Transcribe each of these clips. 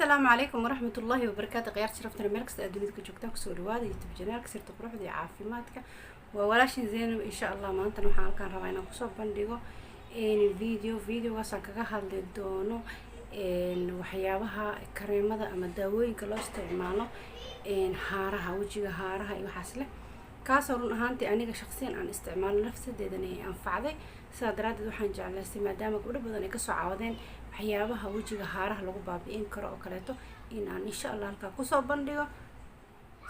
Asalaamu calaykum waraxmat ullaahi wabarakaatu. Khiyaar sharaftana, meel kasta aad dunida ka joogtaan, kusoo dhawaada YouTube channelka Sirta Quruxda iyo Caafimaadka. Waa walaashin Zaynab. Insha Allah maantana waxaan halkaan rabaa inaan kusoo bandhigo video. Videogaasaan kaga hadli doono waxyaabaha kareemada ama daawooyinka loo isticmaalo haaraha wejiga, haaraha iyo waxaas leh, kaasoo run ahaantii aniga shaqsiyan aan isticmaalo, nafsadeedana ay anfacday. Sidaa daraaddeed waxaan jeclaystay, maadaama gabdho badan ay kasoo caawadeen waxyaabaha wejiga haaraha lagu baabi'in karo oo kaleeto, in aan insha Allah halkaa kusoo bandhigo.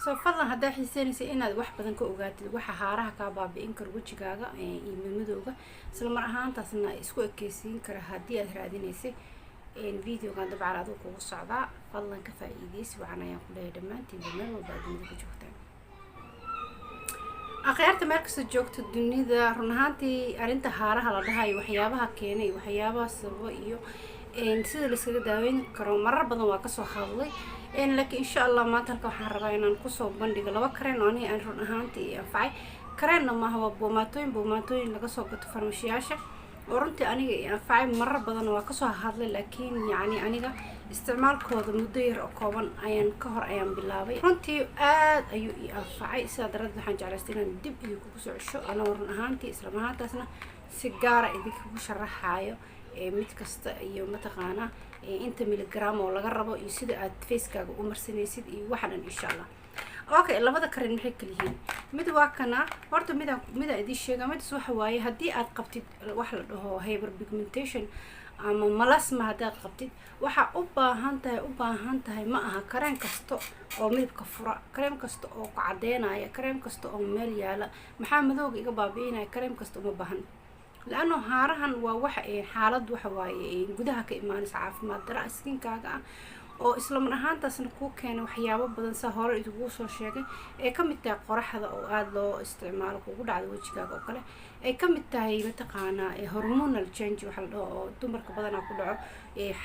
Soo fadlan, haddaa xiiseynaysa inaad wax badan ka ogaatid waxa haaraha kaa baabi'in karo wejigaaga iyo madmadowga, isla mar ahaantaasna isku ekeysiin kara, haddii aad raadinaysay, videogan dabcan adigu kugu socdaa. Fadlan ka faa-iideysi wacan ayaan ku leeyahay dhammaantiinba, meel walba aad dunida ka joogtaan. Akhyaarta meel kasta joogta dunida, run ahaantii arrinta haaraha la dhahayo, waxyaabaha keenay, waxyaabaha sababo iyo sida laiskaga daaweyn karo, marar badan waa kasoo hadlay. Laakiin insha Allah maanta halka waxaan rabaa inaan kusoo bandhigo laba kareen oo aniga aan run ahaantii i anfacay. Kareenna maaha, waa boomaatooyin, boomaatooyin laga soo gato farmashiyaasha oo runtii aniga i anfacay. Marar badan waa kasoo hadlay, laakiin yacni aniga isticmaalkooda muddo yar oo kooban ayaan ka hor ayaan bilaabay. Runtii aad ayuu i anfacay. Sidaa daradeed waxaan jeclaystay inaan dib idinkugu soo cesho, anagoo run ahaantii isla ahaantaasna si gaara idinkugu sharaxaayo mid kasta iyo mataqaanaa inta milligram oo laga rabo iyo sida aad facekaaga u marsanaysid iyo waxa dhan, insha Allah. Okay, labada kareen maxay kala yihiin? Mid waa kana. Horta midaan midaan idiin sheega, midas waxa waaye haddii aad qabtid wax la dhaho hyperpigmentation ama melasma. Haddaad qabtid, waxaa u baahan tahay ma aha kareen kasta oo midabka fura, kareem kasta oo ku cadeynaya, kareem kasta oo meel yaala, maxaa madowga iga baabi'inaya, kareem kasta uma baahan. Laano haarahan waa waxa xaalad waxa waaye gudaha ka imaanaysa, caafimaad dara skinkaaga ah, oo isla mar ahaantaasna kuu keena waxyaabo badan, saa hore idinkugu soo sheegay, ay ka mid tahay qoraxda oo aada loo isticmaalo, kugu dhacda wejigaaga oo kale, ay ka mid tahay mataqaanaa hormonal change waxa la dhaho oo dumarka badanaa ku dhaco,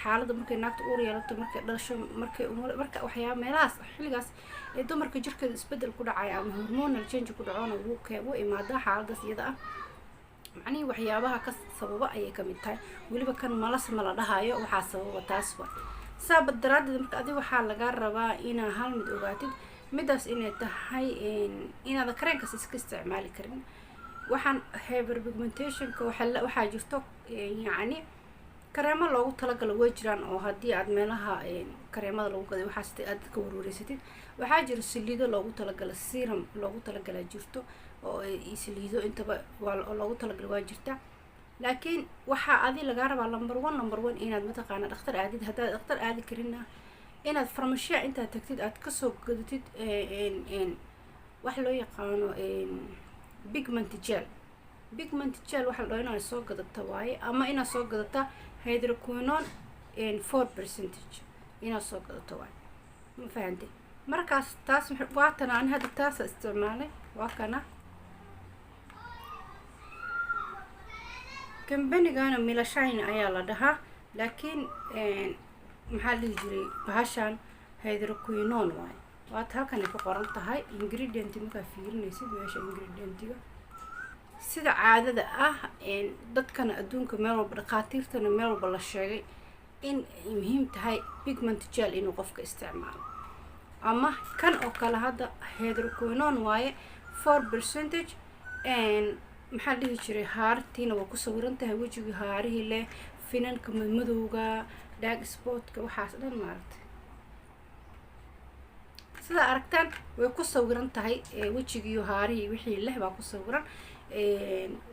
xaaladda markay naagta uur yeelato, markay dhasho, markay marka waxyaaba meelahaas xilligaas ee dumarka jirkeeda isbedel ku dhacaya ama hormonal change ku dhacona, wuu imaadaa xaaladaas iyada ah. Macnihii waxyaabaha ka sababa ayay kamid tahay. Weliba kan melasma la dhahayo waxaa sababa taas wa saaba daraadeed. Marka adiga waxaa lagaa rabaa inaa hal mid ogaatid, midaas inay tahay inaada kareenkaas iska isticmaali karin. Waxaan hyperpigmentationka waxaa jirto yacni kareemo loogu talagalo way jiraan, oo haddii aad meelaha kareemada lagu gaday waxaas aad ka warwareysatid, waxaa jiro saliido loogu talagalo, serum loogu talagalaa jirto, oo saliido intaba waa loogu talagala waa jirta. Laakiin waxaa adi lagaa rabaa number one inaad mataqaana dhakhtar aadid. Haddaad dhakhtar aadi karina, inaad farmashiya intaad tagtid aad kasoo gadatid wax loo yaqaano pigment gel. Pigment gel waxa la dhaho inaad soo gadata waaye, ama inaad soo gadata hydroquinone 4% inaad soo gadato waaye. Ma fahantay? Markaas taas waatana ani hadda taasa isticmaalay. Waa kana kambanigana Milashine ayaa la dhahaa, laakiin maxaa la dhihi jiray, bahashan hydroquinone waaye. Waata halkanay ku qoran tahay ingredient. Markaa fiirinaysid meesha ingredientiga, sida caadada ah dadkana adduunka meel walba, dhakhaatiirtana meel walba la sheegay in ay muhiim tahay pigment gel inuu qofka isticmaalo, ama kan oo kale hadda hydroquinone waaye 4%. Maxaa la dhihi jiray, haartiina waa ku sawiran tahay, wejigii haarihii leh, finanka madmadowga, dark spotka, waxaas dhan maaragtay. Sidaa aragtaan way ku sawiran tahay wejigiiyo haarihii wixii leh baa ku sawiran.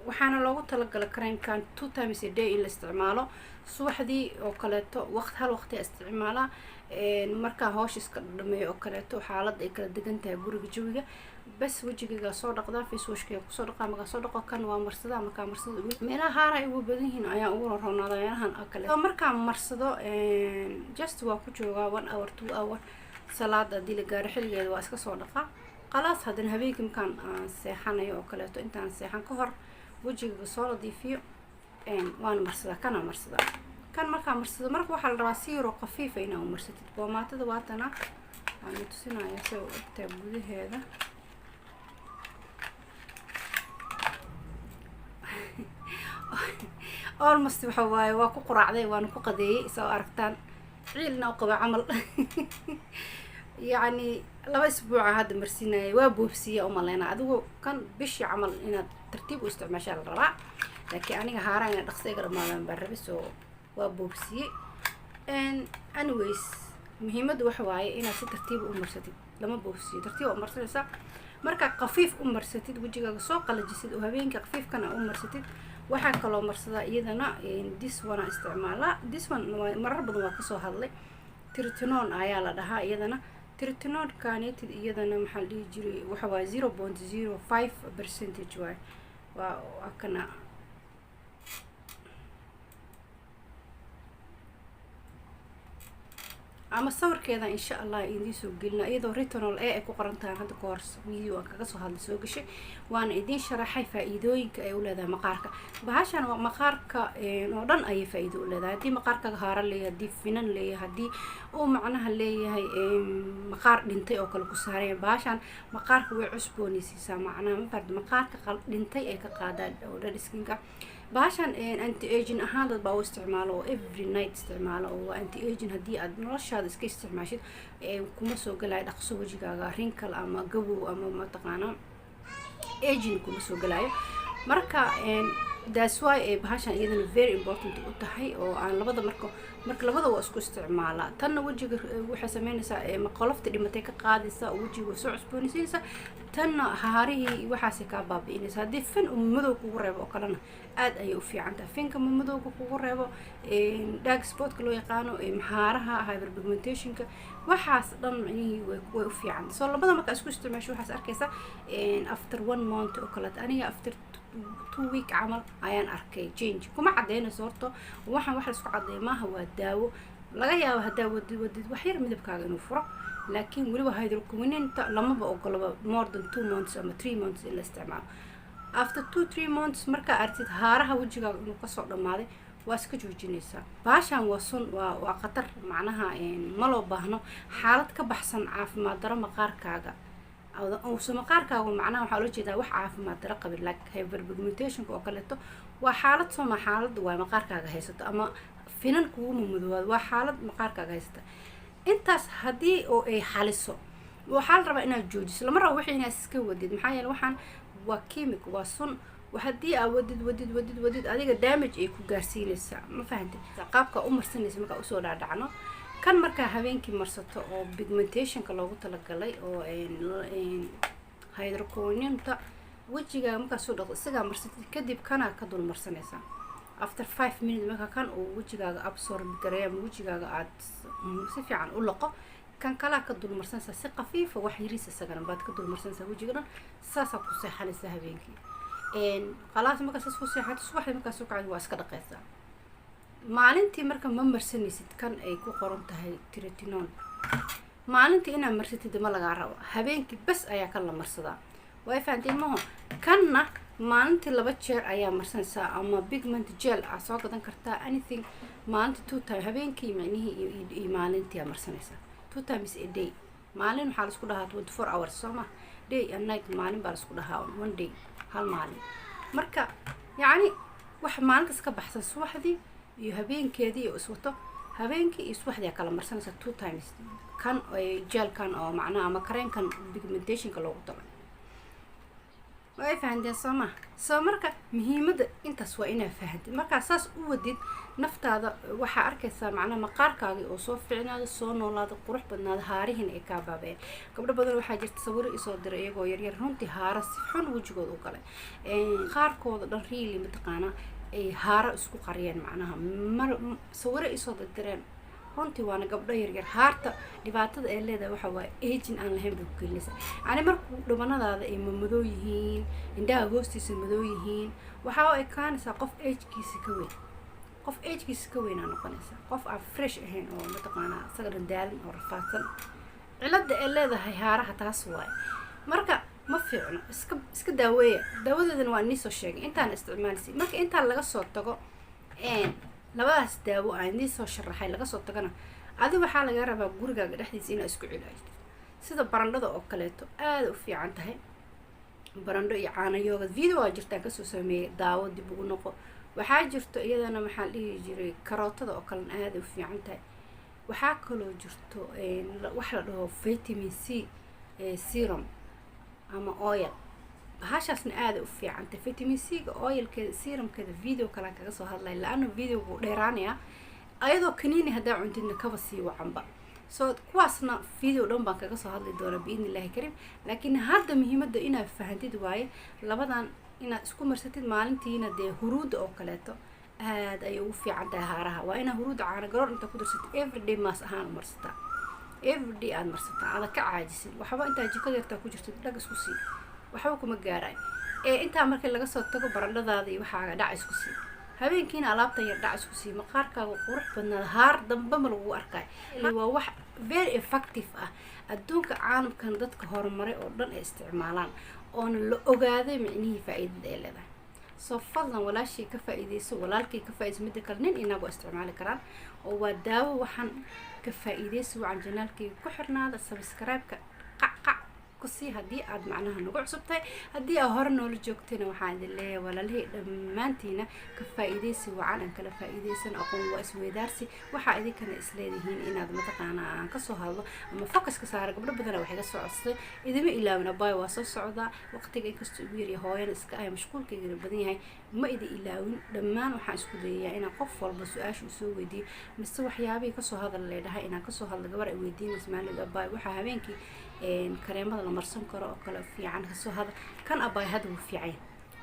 Waxaana loogu talagalay kareemkan two times a day in la isticmaalo. Subaxdii oo kaleeto waqt hal waqti isticmaalaa, markaa hawsha iska dhameeyo oo kaleeto, xaalad ay kala degan tahay guriga, jawiga bas, wejigaygaa soo dhaqdaa, face washkayga kusoo dhaqaa. Markaa soo dhaqo kan waa marsadaa. Markaa marsado, meelaha haara ay ugu badan yihiin ayaan ugu roroonaadaa, meelahan oo kale. Markaan marsado, just waa ku joogaa 1 hour, 2 hour. Salaada haddii la gaaro xilligeeda waa iska soo dhaqaa, khalaas. Haddana habeenkii markaan aan seexanayo oo kaleeto, intaan seexan ka hor wejigaga soo nadiifiyo, waana marsadaa, kana marsadaa. Kan markaa marsado, marka waxaa la rabaa si yaroo khafiifa inaa u marsatid. Boomaatada waatana, waan tusinaya si u egtaa gudaheeda. Almost waxa waaye waa ku quraacday, waana ku qadeeyey. Soo aragtaan. Ciilna u qaba camal. Yacni 2 isbuuca hadda marsiinaya, waa boobsiiya umaleyna. Adigu kan bishii camal inaad tartiib u isticmaashaa la rabaa, laakiin aniga haaraha inay dhaqso iga dhamaadaan baan rabi, soo waa boobsiiyey. Anyways, muhiimadda waxa waaye inaad si tartiiba u marsatid. Lama boobsiiyo, tartiiba u marsanaysaa. Markaa khafiif u marsatid, wejigaaga soo qalajisid oo habeenka khafiifkana u marsatid. Waxaa kaloo marsadaa iyadana this one a isticmaalaa. This one marar badan waa kasoo hadlay. Tretinoin ayaa la dhahaa iyadana. Tretinoin kanetid iyadana maxaa la dhihi jiray? Waxa waaye 0.05% waay. Waa kana. Ama sawirkeeda insha Allah idiin soo gelina, iyadoo retinol A ay ku qoran tahay. Hadda ka hor video aan kaga soo hadlay soo gashay, waana idiin sharaxay faa-iidooyinka ay u leedahay maqaarka. Bahashan waa maqaarka oo dhan ayay faa-iido u leedahay. Haddii maqaarkaga haara leeyahay, haddii finan leeyahay, haddii uu macnaha leeyahay maqaar dhintay oo kale ku saaraya, bahashan maqaarka way cusboonaysiisaa. Macnaha ma fahamtay? Maqaarka dhintay ay ka qaadaan oo dhan skinka. Bahashan anti aging ahaan dad baa u isticmaalo oo every night isticmaalo, oo waa anti aging. Haddii aad noloshaada iska isticmaashid, kuma soo galayo dhaqso wejigaaga wrinkle ama gabow ama mataqaana aging kuma soo galayo. Marka that's why ay bahashan iyadana very important u tahay oo aan labada marka labada waa isku isticmaalaa. Tanna wejiga waxay sameynaysaa qolofta dhimatay ka qaadaysa oo wejiga way soo cusboonaysiinaysaa. Tanna haarihii waxaasay kaa baabi'inaysa. Haddii fin uu madow kugu reebo oo kalena, aad ayay u fiican tahay. Finka madowga kugu reebo, dark spotka loo yaqaano, haaraha, hyperpigmentationka, waxaas dhan micnihii way u fiican. So labada marka isku isticmaasho, waxaas arkaysa after one month oo kaleeto. Aniga after 2 week camal ayaan arkay change. Kuma cadeynayso horta waxaan, wax la isku cadeeya maaha, waa daawo. Laga yaabo haddaa wadid wadid wax yar midabkaaga inuu furo, laakiin weliba hydroquinonta lamaba ogolaba more than 2 months ama 3 months in la isticmaalo. After 2-3 months markaa aragtid haaraha wejigaaga inuu kasoo dhamaaday, waa iska joojinaysaa. Baashan waa sun, waa khatar. Macnaha ma loo baahno xaalad ka baxsan caafimaad daro maqaarkaaga uusa maqaarkaagu. Macnaha waxaa loo jeedaa wax caafimaad daro qabin, like hyperpigmentationka oo kaleeto waa xaalad sooma, xaalad waa maqaarkaaga haysato, ama finan kugu mamadoowaad, waa xaalad maqaarkaaga haysata. Intaas haddii oo ay xaliso, waxaa la rabaa inaad joojiso. Lama rabo wixii inaad iska wadid, maxaa yeele waxaan waa chemic, waa sun. Haddii aa wadid wadid wadid wadid, adiga damage ay ku gaarsiinaysaa. Ma fahantid qaabka u marsanaysa? Markaa usoo dhaadhacno kan, markaa habeenkii marsato oo pigmentationka loogu talagalay oo hydroquinonta, wejigaaga markaa soo dhaqdo, isagaa marsatid, kadib kanaa ka dul marsanaysaa. After 5 minutes marka kan uu wejigaaga absorb gareeyo ama wejigaaga aad si fiican u laqo, kan kalaa ka dul marsanaysaa si khafiifa, wax yariis isagana baad ka dul marsanaysaa wejiga dhan. Saasaa ku seexanaysaa habeenkii. Khalaas, markaa saas ku seexato, subaxdii markaa soo kacdi waa iska dhaqaysaa. Maalintii marka ma marsanaysid kan ay ku qoran tahay tretinoin. Maalintii inaad marsatid ma lagaa rabo, habeenkii bas ayaa kan la marsadaa. Way fahanteen maho? Kanna maalintii laba jeer ayaa marsanaysaa, ama pigment gel aa soo gadan kartaa, anything. Maalintii two time, habeenkii micnihii iyo maalintii aa marsanaysaa, two times a day. Maalin waxaa laisku dhahaa 24 hours, soo ma? Day and night maalin baa laisku dhahaa, one day, hal maalin. Marka yacni wax maalintaas ka baxsan, subaxdii iyo habeenkeedii iyo iswato, habeenkii iyo subaxdii aa kala marsanaysaa two times kan gelkan oo macnaha ama kareenkan pigmentationka loogu talay. Waa fahanteen soo ma? Soo marka muhiimadda intaas waa inaad fahantid. Markaa saas u wadid naftaada, waxaa arkaysaa macnaha maqaarkaagii oo soo ficnaada, soo noolaada, qurux badnaada, haarihiina ay kaa baabeen. Gabdho badan waxaa jirta sawiro isoo diray iyagoo yaryar, runtii haara si xun wejigooda u galay, qaarkooda dhan really mataqaanaa ay haaro isku qariyeen. Macnaha mar sawiro isoo dirdireen, runtii waana gabdho yaryar. Haarta dhibaatada ay leedahay waxa waaye aging aan lahayn bay ku gelinaysaa. Yani markuu dhabanadaada ay mamadoo yihiin, indhaha hoostiisa madoo yihiin, waxaa u ekaanaysaa qof agekiisa ka weyn. Qof agekiisa ka weynaa noqonaysaa, qof aan fresh ahayn oo mataqaanaa isaga dhan daalin oo rafaadsan. Cilada ay leedahay haaraha taas waaye. Marka ma fiicno, iska daaweeya. Daawadeedana waa inii soo sheegay intaan isticmaalisi. Marka intaan laga soo tago, labadaas daawo aan idiin soo sharaxay laga soo tagana, adi waxaa laga rabaa gurigaaga dhexdiisa inaad isku cilaajtid. Sida barandhada oo kaleeto aada u fiican tahay, barandho iyo caano yoogad. Video waa jirtaan kasoo sameeyey, daawo dib ugu noqo. Waxaa jirto iyadana, maxaa la dhihi jiray, karootada oo kalena aada u fiican tahay. Waxaa kaloo jirto wax la dhaho vitamin C serum ama oil. Bahashaasna aada u fiicantay, vitamin C-ga oilkeeda, serumkeeda. Video kalaan kaga soo hadlay, la-ana videoga uu dheeraanaya. Ayadoo kaniini haddaa cuntidna kaba sii wacanba. So kuwaasna video dhan baan kaga soo hadli doonaa, biidni Illaahi Karim. Laakiin hadda muhiimadda inaad fahantid waaye labadan inaad isku marsatid maalintiina. Dee huruudda oo kaleeto aada ayay ugu fiican tahay haaraha. Waa inaa huruudda caana garoor inta ku darsatid, everyday mask ahaan u marsataa, everyday aada marsataa, aada ka caajisin waxba. Intaa jikada yartaa ku jirtid, dhag isku sii, waxba kuma gaarayo. Ee intaa markii laga soo tago, barandhadaada iyo waxaaga dhac isku sii. Habeenkiina alaabtan yar dhac isku sii. Maqaarkaaga qurux badnaada, haar damba ma lagugu arkayo. Waa wax very effective ah, adduunka caalamkan dadka horumaray oo dhan ay isticmaalaan, oona la ogaaday micnihii faa-iidada ay leedahay. Soo fadlan, walaashii ka faa-iideyso, walaalkii ka faa-ideyso. Midda kale, nin inaag waa isticmaali karaan oo waa daawo. Waxaan ka faa-iideyso wacan. Channelkayga ku xirnaada, subscribe-ka qac qac kusii haddii aad macnaha nagu cusub tahay. Haddii aad hore noola joogtayna, waxaan idin leeyahay, walaalihii dhammaantiina, ka faa-iideysi wacan. Aan kala faa-iideysan, aqoon waa isweydaarsi. Waxaa idinkana isleedihiin inaad mataqaanaa aan kasoo hadlo ama focuska saara. Gabdho badana waxay ka soo codsaday, idima ilaawin abaay, waa soo socdaa. Waqtiga inkastoo igu yarya, hooyana iska ahay, mashquulkaygana badan yahay, ma idi ilaawin dhammaan. Waxaan isku dayayaa inaan qof walba su-aasha uu soo weydiiyo mise waxyaabihii kasoo hadal leedhahay inaan kasoo hadlo. Gabar ay weydiinaysa maalin, "Abaay, waxaa habeenkii kareemada la marsan karo oo kale fiican kasoo hadal." Kan, abaay, hadda wuu fiican.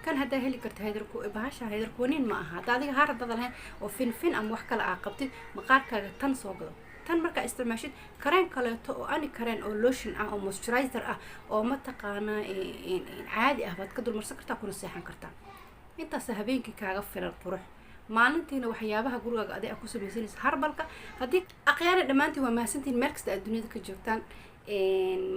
Kan haddaa heli karta, haydarku bahasha haydarkuwanin ma aha. Hadda adiga haar haddaad lahayn oo fin fin ama wax kale aa qabtid, maqaarkaaga tan soo gado. Tan markaa isticmaashid, kareen kaleeto oo ani kareen oo lotion ah oo moisturizer ah oo mataqaanaa caadi ah baad ka dulmarsan kartaa, kuna seexan kartaa. Intaasa habeenkii kaaga filan qurux. Maalintiina waxyaabaha gurigaaga adig a ku samaysanaysa, herbalka haddii aqyaana. Dhammaantiin waa mahadsantihin meel kasta aad duniyada ka joogtaan.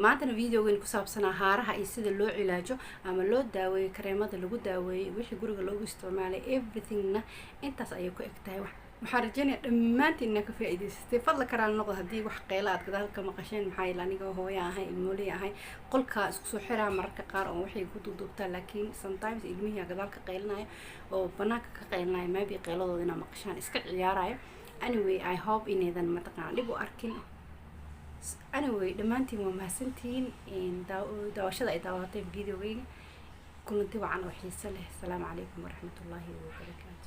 Maantana videogan ku saabsanaa haaraha iyo sida loo cilaajo ama loo daaweeyo, kareemada lagu daaweeyey, wixii guriga loogu isticmaalay, everythingna intaas ayay ku eg tahay. Waxaan rajeynaya dhammaantiin inaa ka faa'iidaysatay. Fadla karaal noqdo haddii wax qeyla aad gadaal ka maqasheen. Maxaa yeele, aniga hooya ahay, ilmooley ahay, qolkaa isku soo xiraa mararka qaar oo waxay ku duuduubtaa. Laakiin sometimes ilmihii gadaal ka qaylinaya oo banaanka ka qaylinaya, maybe qeyladooda inaa maqashaan, iska ciyaarayo. Anyway, I hope inaydan mataqaana dhib u arkin. Anyway, dhammaantiin waa mahadsantihiin daawashada ay daawateen videogeyga. Kulanti wacan oo xiise leh. Asalaamu calaykum waraxmatullaahi wabarakaatu.